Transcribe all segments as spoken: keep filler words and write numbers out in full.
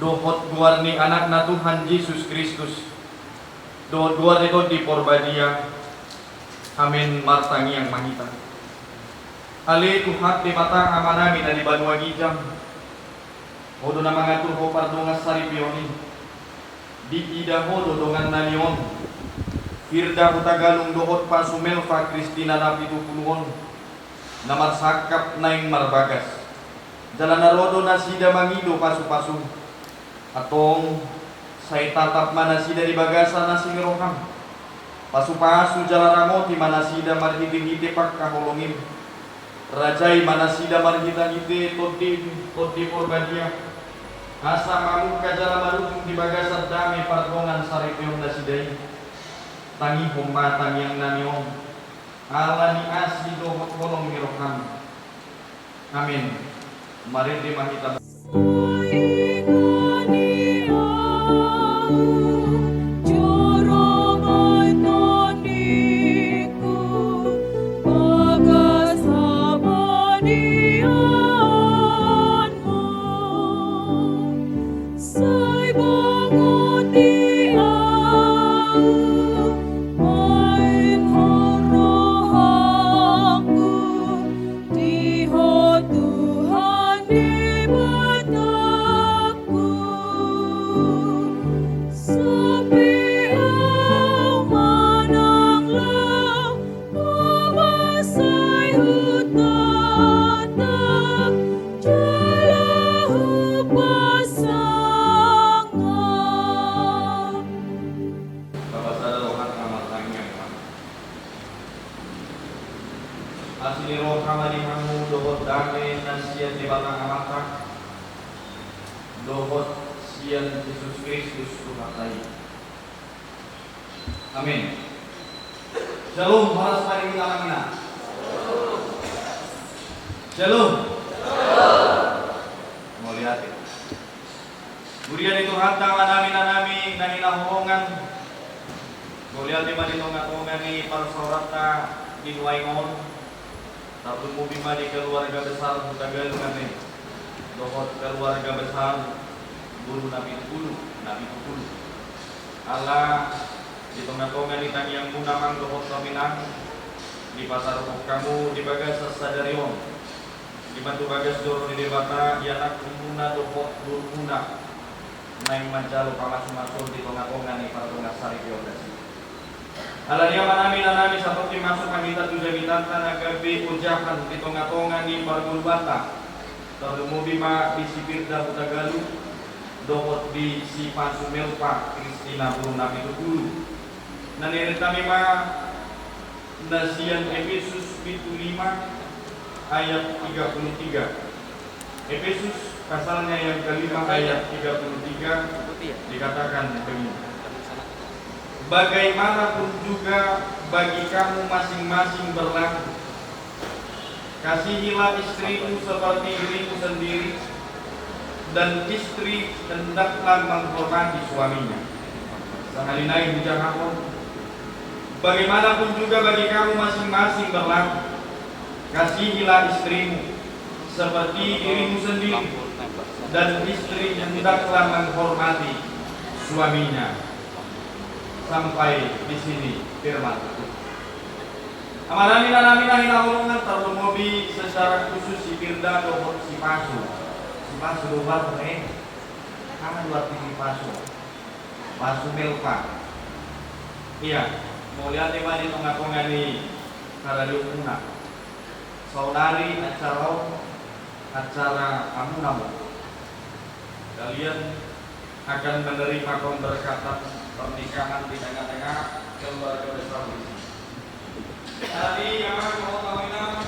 dohot goar ni Anakna Tuhan Jesus Kristus, dohot goar ni Tondi Porbadia. Amen. Martangiang ma hita. Ale Tuhan Debata Amanami na di banua ginjang, Ho do na mangaturhon pardongansaripeon i. Diida Ho do dongannami on, Firda Hutagalung dohot Pak Sumelva Kristina Napitupulu on, na marsangkap naeng marbagas. Jala na ro do nasida mangido pasupasu. Antong, sai tatap ma nasida di bagasan asi ni roham. Pasupasu jala ramoti ma nasida marhitehite pangkaholongim. Rajai ma nasida marhitehite Tondim, Tondi Porbadia, asa mamungka jala marujung di bagasan dame pardongansaripeon nasida i. Tangihon ma tangiangnami on, ala ni asi dohot holong ni roham. Amen. Marende ma hita. Sai bongoti au, baen Ho rohangku, di Ho Tuhan Debatangku. Sampe au manang lao, Ho ma sai hutatap, jala hupasangap. Bapa sada rohanta, martangiang ma. Asi ni roha ma di hamu dohot dame na sian Debata Amanta dohot sian Jesus Kristus Tuhanta i. Amen. Shalom, horas ma di hita amang inang. Shalom. Mauliate. Huria ni Tuhanta, amanami, inanami na hinaholongan. Mauliate ma di tongatonga ni parsaoranta di nuaeng on. Tarlumobi ma di keluarga besar Hutagalung ate, dohot keluarga besar boru Napitupulu, Napitupulu. Ala di tongatonga ni tangiangmuna amang dohot inang, dipasaruhon hamu di bagasan sadari on, i ma tu bagas joro ni Debata, ianakhonmuna dohot borumuna naeng manjalo pamasumasuon di tongatonga ni pardongansaripeon nasida. Alani i amanami, inanami, satopi masuk ma hita tu jamitanta na gabe ojahan di tongatonga ni parngoluanta. Tarlumobi ma di si Firda Hutagalung dohot di si Pak Sumelva Kristina boru Napitupulu. Na nirintami ma na sian Epesus pitu lima ayat tiga puluh tiga. Epesus pasalnya yang kelima ayat tiga puluh tiga dikatakan begini, "Bagaimanapun juga bagi kamu masing-masing berlaku, kasihilah istrimu seperti dirimu sendiri, dan istri hendaklah menghormati suaminya." Sahali nai hujahahon, "Bagaimanapun juga bagi kamu masing-masing berlaku, kasihilah istrimu seperti dirimu sendiri, dan istri hendaklah menghormati suaminya." Sampai di sini firman Tuhan. Amanami, inanami na hinaholongan, tarlumobi secara khusus si Firda dohot si Pak Su. Si Pak Su do ba, eh? Aha do arti ni Pak Su? Pak Sumelva. Ia, mauliate ma di tongatonga ni haradeonmuna. Saonari acara on, acara hamuna ma. Kalian akan menerima pemberkatan pernikahan di tengah-tengah keluarga besar di sini. Jadi, yang aku mau tahu, inang,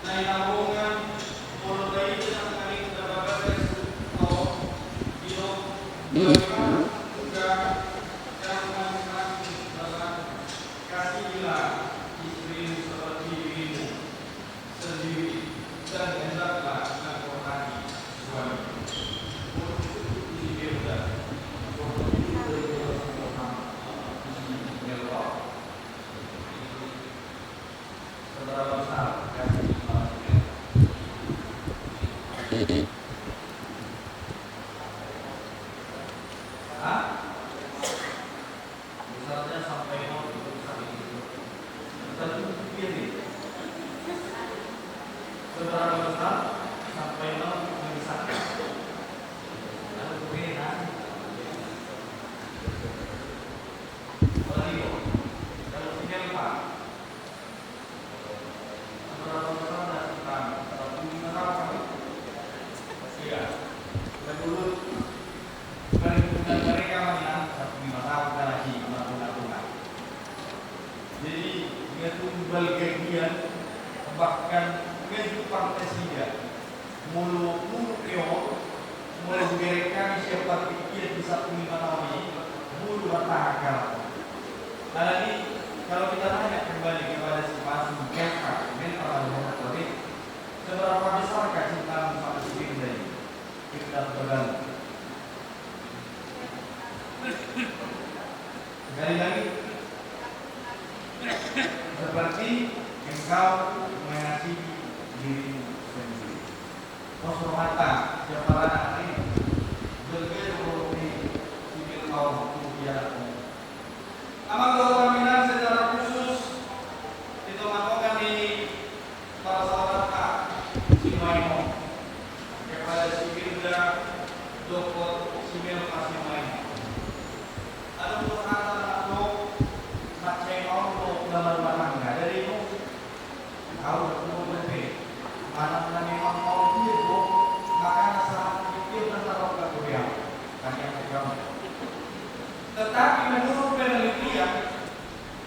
na hinaholongan, molo taida nangkaning na babagas tu ahu, didok, bagaimana juga kamu masing-masing berlaku, kasihilah istrimu seperti dirimu sendiri, dan hendaklah menghormati suami. Seberapa besar sampai mau memisahkan? Lalu kemudian, kalau si Melva, seberapa besar dah kita? Empat puluh lima tahun, kan? Iya. Menurut perhitungan mereka, masih ada empat puluh lima tahun lagi, anak-anak. Jadi, dia tuh balga dia, bahkan dia tuh partai sida. Molo, molo dia, molo hubereng hami sian partai dia di empat puluh lima tahun i, molo bertahan kalah. Karena ini, kalau kita tanya kembali kepada si Pasu, Melva, Melva, kalau mau tadi, seberapa besar cintamu sama si Firda ini? Firda Begawan. Sekali lagi, seperti engkau mengasihi dirimu sendiri. Pos rohanta, siapa anak ini? Bergaya rohani, sipil kaum, kemudian. Amang dohot hami nang secara khusus, di tonga-tonga ni parsaoranta, si Maimo, kepada si Firda dohot si Melva, si Maimo. Adong do hata na mandok, mansai maol do na marumah tangga, jadi, Imo, au do, Imo, dope. Manang na memang maol dia do, makana sahat ni dia na tarongkap do dia. Tanya ke kamu. Tetapi menurut penelitian,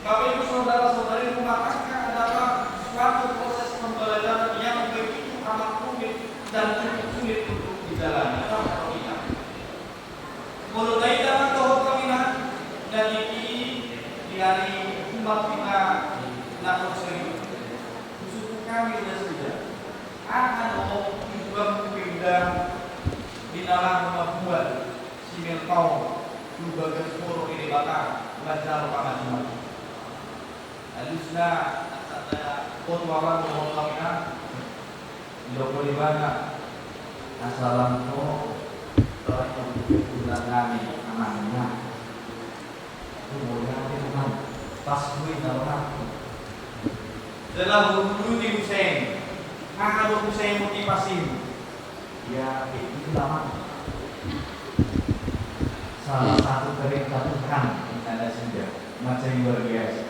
Bapak Ibu Saudara-saudari, rumah tangga adalah suatu proses pembelajaran yang begitu amat rumit dan cukup sulit untuk dijalani. Tahu tidak? Molo taida ma dohot hami nang, na tingki di ari Jumat i na, na konseri. Husungkun hami nasida. Aha do tujuanmu, Firda, di na laho mamboan si Melva on tu bagas joro ni Debata manjalo pangajian? Alusna, asa taboto amang dohot hami nang, didok do ibana, asa lam do tartutup tulang nami, amang, ninna. Tumuli hami, amang, pas do i na ro nangkin. Jala huuduti muse, aha do muse motivasimu? Ya, begitu, amang. Salah satu perintah Tuhan, ninna nasida. Mansai luar biasa.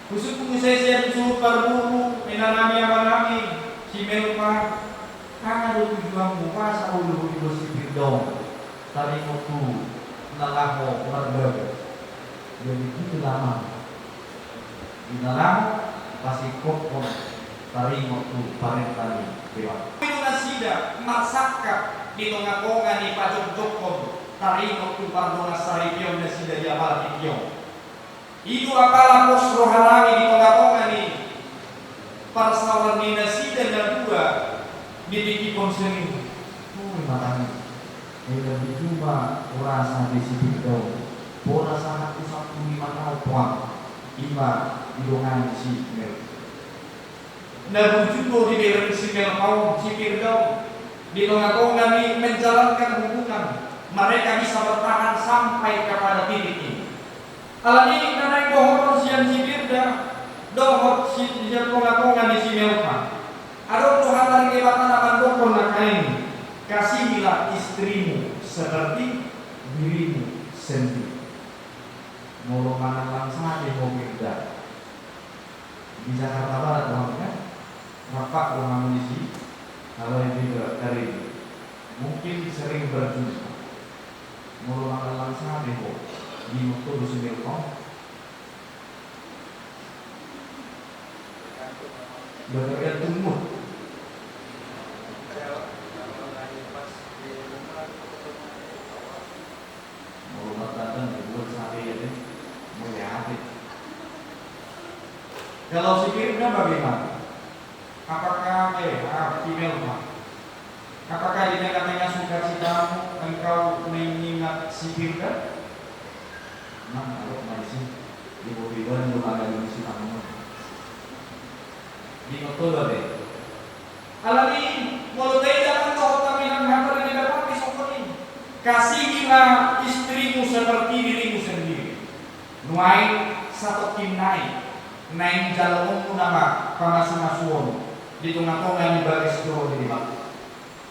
Husungkun muse sian suhut parboru, inanami, amanami, si Melva, aha do tujuanmu, boasa olo huboan si Firda on taringot tu na laho mardagang? Jadi, begitu, amang. Di na laho pasingkophon taringot tu parenta ni Debata. Ido nasida marsangkap di tonga-tonga ni pajongjonghon taringot tu pardongansaripeon nasida di apala tingki on. Ido apala pos roha nami di tonga-tonga ni parsaoran ni nasida na dua di tingki konseri. Oi, matami. Ai lebih cuma urasa di si Firda on. Pola sahat tu sampulu lima taon, poang. Ima didongani si Mel. Na burju do dibereng si Melva on, si Firda on. Di tonga-tonga ni menjalankan hubungan, mereka bisa bertahan sampai kepada titik ini. Alani na naeng dohonon sian si Firda dohot si, sian tonga-tonga ni si Melva. Adong do hata ni Debata na mandokkon nangkaning, kasihilah istrimu seperti dirimu sendiri. Molo mangallang sate ho, Firda, di Jakarta Barat do hamu, kan? Rap do hamu disi, alai di Karibia. Mungkin sering berjumpa. Molo mangallang sate ho, diingot ho do si Melva on? Bergantung mood. Molo mardandan dibuat sate ya deh. Molo ya ate. Kalau si Firda bagaimana? Apakah, eh, ah, si Melva, apakah di tengah-tengah sukacitamu engkau mengingat si Firda? Nang, adong ma disi, tiba-tiba ni rumah gadung si Tangun. Diingot ho do ate. Alani, molo taida ma dohot hami nang hata ni Debata songon i. Kasihilah istrimu seperti dirimu sendiri. Nuaeng satongkin nai, naeng jaloonmu nama pamasu-masuon Di tongatonga ni bagas joro ni Debata,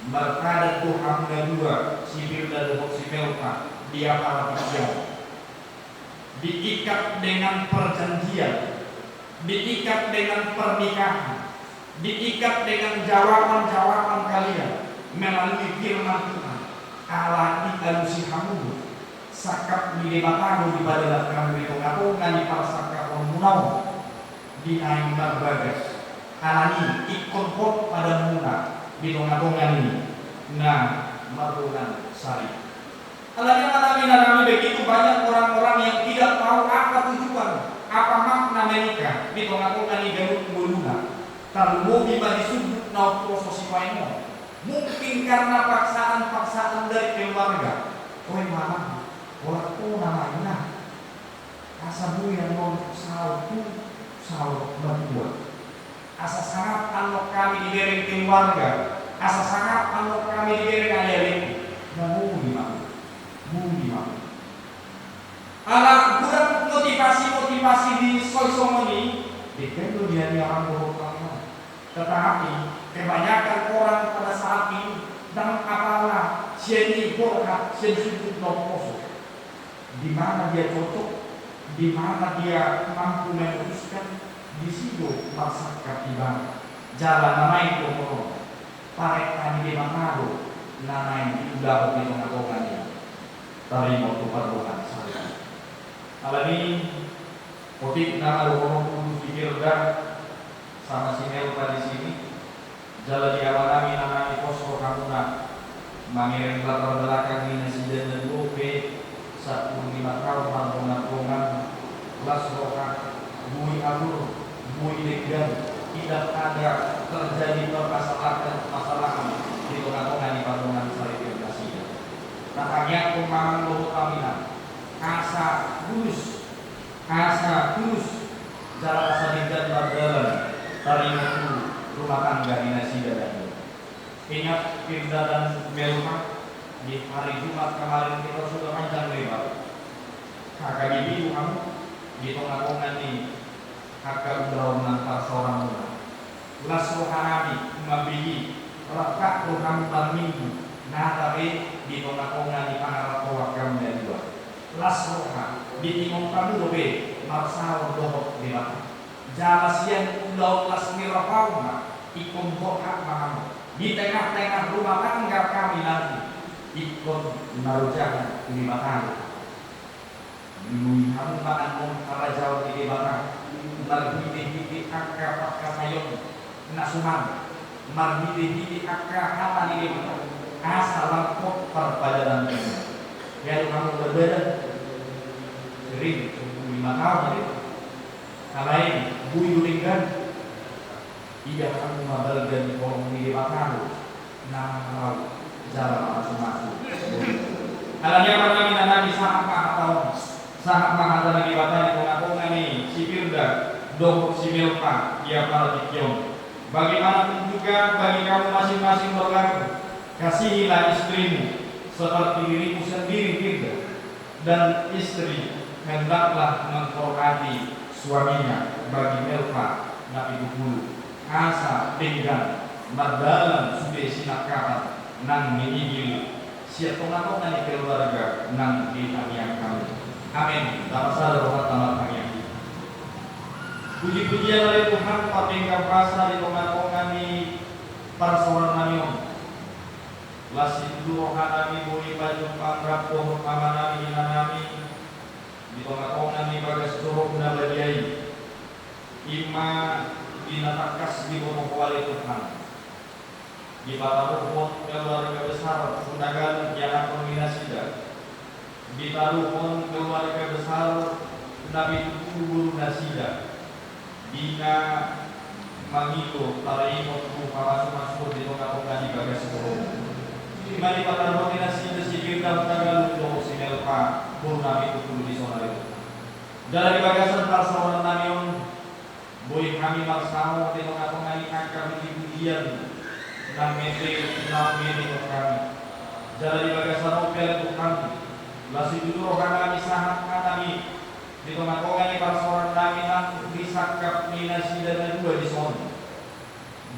marpadan do hamu na dua, si Firda dohot si Melva, di apala tingki on. Diikat dengan perjanjian, diikat dengan pernikahan, diikat dengan jawaban-jawaban kalian melalui firman Tuhan. Alai dialusi hamu do, sangkap ni Debata do dipadalan hamu di tongatonga ni parsangkaponmuna on. Di naeng marbagas, alani ingkon hot padanmuna di tongatonga ni na mardongan sari. Alani, alani, alani, begitu banyak orang-orang yang tidak tahu apa tujuan, apa makna menikah di tongatonga ni ganup ngoluna. Tarlumobi ma di sundut na umposo sinuaeng on. Mungkin karena paksaan-paksaan dari keluarga. Oi mama, holan ho nama inna. Asa boi annon saur tu saur matua. Asa sangap annon hami dibereng keluarga. Asa sangap annon hami dibereng alealeku. Na muli ma, muli ma. Ala kurang motivasi-motivasi di soi songon i, denggan do nian i amang dohot inang. Tetapi kebanyakan orang pada saat ini ndang apala sian i borhat sian sundut na umposo. Di mana dia cocok, di mana dia mampu memutuskan, di si do marsangkap ibana. Jala na naeng dohonon, parenta ni Debata do na naeng diulahon di tongatonga ni taringot tu pardongan sari. Alani, otik nama dohononku tu si Firda sama si Melva di sini. Jala di amanami, inanami, pos rohamuna mangereng latar belakang ni nasida na dua on pe sampulu lima taon mardongan-dongan. Las roha, boi atur, boi denggan, tidak ada terjadi permasalahan-permasalahan di tongatonga ni pardongan sari ni nasida. Tatangiangkon ma amang dohot inang, asa bulus, asa tulus, jala asa denggan mardalan taringot tu rumah tangga ni nasida na dua on. Ingat, Firda dan Melva, di hari Jumat kemarin kita sudah panjang lebar. Habibi, hamu di tongatonga ni angka ulaon nang parsaoranmuna. Las rohanami mambege, rap do hamu marminggu nata be di tongatonga ni pangarantoan hamu na dua. Las roha, diingot hamu dope marsaor dohot Debata. Jala sian ulaon las ni rohamu ma ingkon borhat ma hamu di tengah-tengah rumah tangga kami nanti. Ingkon marojahan tu Debata do. Lului hamu ma annon harajaon ni Debata marhite-hite angka pangkataion na suman, marhite-hite angka hata ni Debata, asa lam hot parpadanan. Hea do hamu mardalan? Sering, sampulu lima taon ate. Alai boi do denggan. Ida hamu ma balga ni holong ni Debata do na mangalau jala mamasumasu. Alani i, amanami, inanami, sahat ma hata on, sahat ma hata ni Debata di tongatonga ni si Firda dohot si Melva di apala tingki on. Bagaimanapun juga bagi kamu masing-masing, berlaku, kasihilah istrimu seperti dirimu sendiri, Firda. Dan istri hendaklah menghormati suaminya, bagi Melva na pitu pulu, asa denggan mardalan sude sinangkapan nang minigil sian tongatonga ni keluarga nang di tangiang kami. Amen. Tapasada rohanta martangiang. Puji-pujian ale Tuhan, pardenggan basa di tongatonga ni parsaorannami on. Las situtu rohanami boi pajumpang rap dohot amanami, inanami di tongatonga ni bagas joro na badia i. I ma di na tangkas diboto Ho ale Tuhan, dipataruhon keluarga besar Hutagalung ianakhon ni nasida, ditaruhon keluarga besar na pitu pulu boru nasida, di na mangido taringot tu pamasumasuon di tongatonga ni bagas joro. I ma dipataruhon ni nasida si Firda Hutagalung dohot si Melva boru na pitu pulu dison, ale Tuhan. Jala di bagasan parsaorannami on, boi hami marsaor di tongatonga ni angka puji-pujian nang ende naung diringkot hami. Jala di bagasan on pe, ale Tuhan, las situtu rohanami, sahat hatami di tongatonga ni parsaorannami nang di sangkap ni nasida na dua dison.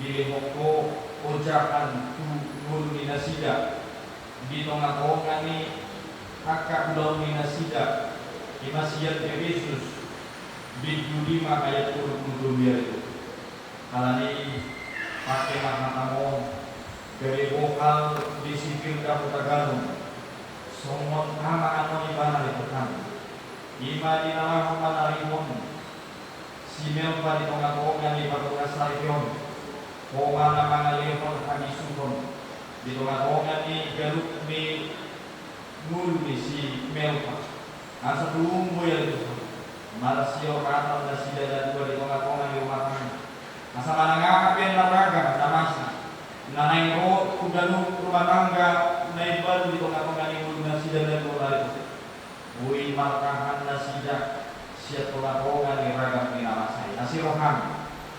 dilehon Ho ojahan tu ngolu ni nasida di tongatonga ni angka ulaon ni nasida, i ma sian Epesus bindu lima ayat tolu pulu tolu i. Alani i, pake ma hataM on gabe bohal di sipir dapotan, songon Ama annon Ibana di Tuhan, i ma di na laho manarihon si Melpa di tongatonga ni pargonsi on. Ho ma na mangalehon habisuhon di tongatonga ni ganup ni ngolu ni si Melpa. Asa tumpu ia di Tuhan marsioratan nasida na dua di tongatonga ni rumah tangga. Asa manang aha pe na ragam na masa na naeng ro tu ganup rumah tangga na imbaru di tongatonga ni ngolu nasida na dua na ro, boi martahan nasida sian tongatonga ni ragam ni na masa i. Asi rohaM,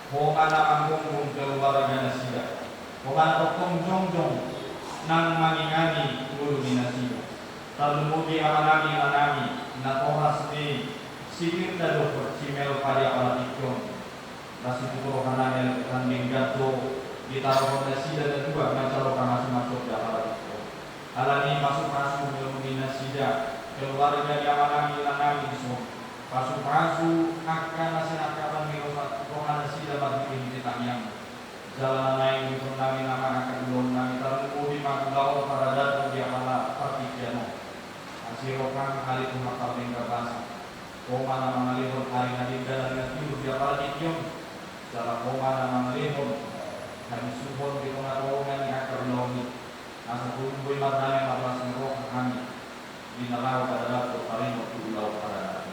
Ho ma na manggonggong keluarga nasida. Ho ma na tongtong jongjong nang mangingani ngolu ni nasida. Tarlumobi amanami, inanami, natoras ni sipirta dohot si Melpa di apala tingki on. Las situtu rohanami, ale Tuhan, denggan do ditaruhon nasida na dua manjalo pamasumasu di apala tingki on. Alani i, pasupasu ngolu ni nasida, keluarga ni amanami, inanami dison. Pasupasu angka na sinangkapan ni roha, roha nasida marhitehite tangiangMu. Jala na naeng diulahonnami nama angka ulaonnami, tarlumobi ma ulaon paradaton di apala partingkian on. Asi rohaM, ale Tuhan pardenggan basa, Ho ma na mangalehon ari na denggan, ari na tiur di apala tingki on. Jala Ho ma na mangalehon habisuhon di tongatonga ni angka ulaon i. Asa tumpu boi mardame marlas ni roha hami di na laho paradaton, taringot tu ulaon paradaton.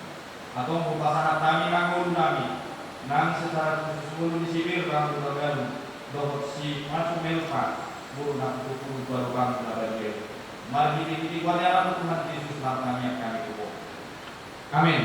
Antong hupasahat hami ma ngolunami, nang secara khusus ngolu ni sipir Raja Hutagalung dohot si Ratu Melpa, boru na pitu pulu ualu na badia i. Marhitehite goar ni Anakmu Tuhan Jesus martangiang hami tu Ho. Amen.